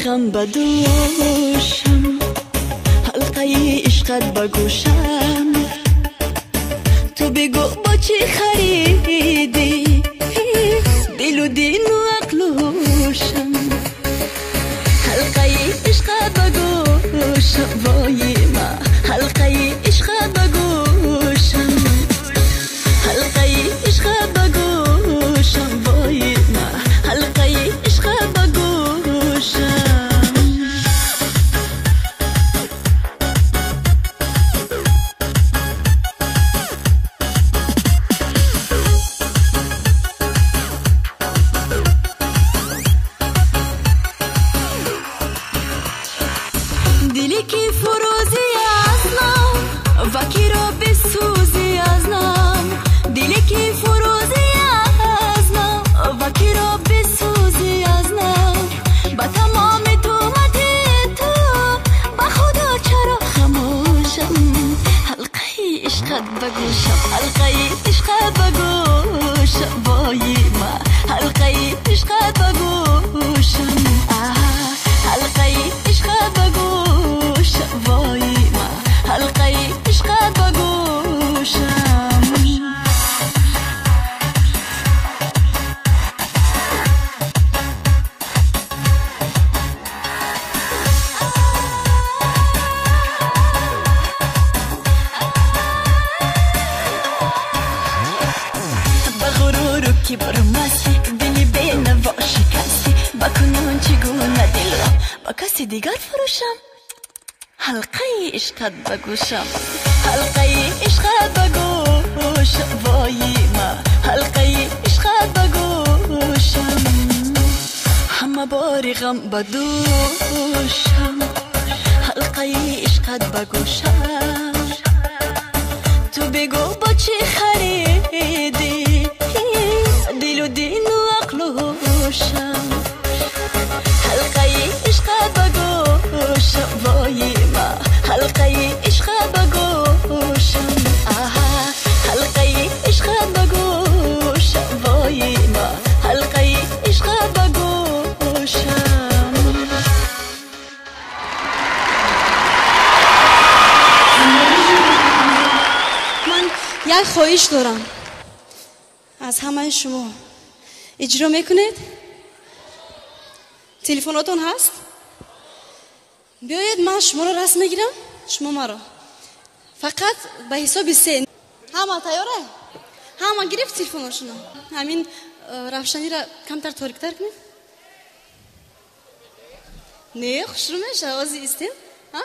غم بدوشم، حلقه عشقت بگوشم. تو بگو با چی خریدی دل و دین و عقل و هوشم. حلقه عشقت بگوشم، وای ما حلقه عشقت بگوشم. حلقه عشقت بگوشم، وای ما حلقه عشقت بگوشم. دلی که فروزی از نام و کی را بسوزی از نام. دلی که فروزی از نام و کی را بسوزی از نام. با تمام تهمت تو با خدا چرا خاموشم. حلقه عشقت بگوشم، حلقه عشقت بگوشم، وای ما حلقه عشقت بگوشم. حلقه عشقت بگوشم، وای ما حلقه عشقت بگوشم. با غرور و کبر مستی دلی به نوا شکستی. با کنون چگونه دل را با کسی دیگر فروشم. حلقه عشقت بگوشم، حلقه عشقت بگوشم، وای ما حلقه عشقت بگوشم. همه باری غم بدوشم، حلقه عشقت بگوشم. تو بگو با چی خریدی دل و دین و عقل و هوشم. حلقه عشقت بگوشم، وای ما حلقه عشقت بگوشم. آها حلقه عشقت بگوشم، وای ما حلقه عشقت بگوشم. من یک خواهش دارم از همه شما. اجرا میکنید؟ تلفناتون هست؟ بیایید من شما رو رسم میگیرم، شما مرا. فقط به حساب 3. همه تیاره؟ همه گرفت تلفناشونو. همین روشنی را کمتر تاریکتر کنید. نه خوش رو میشه. آزی استیم؟ ها؟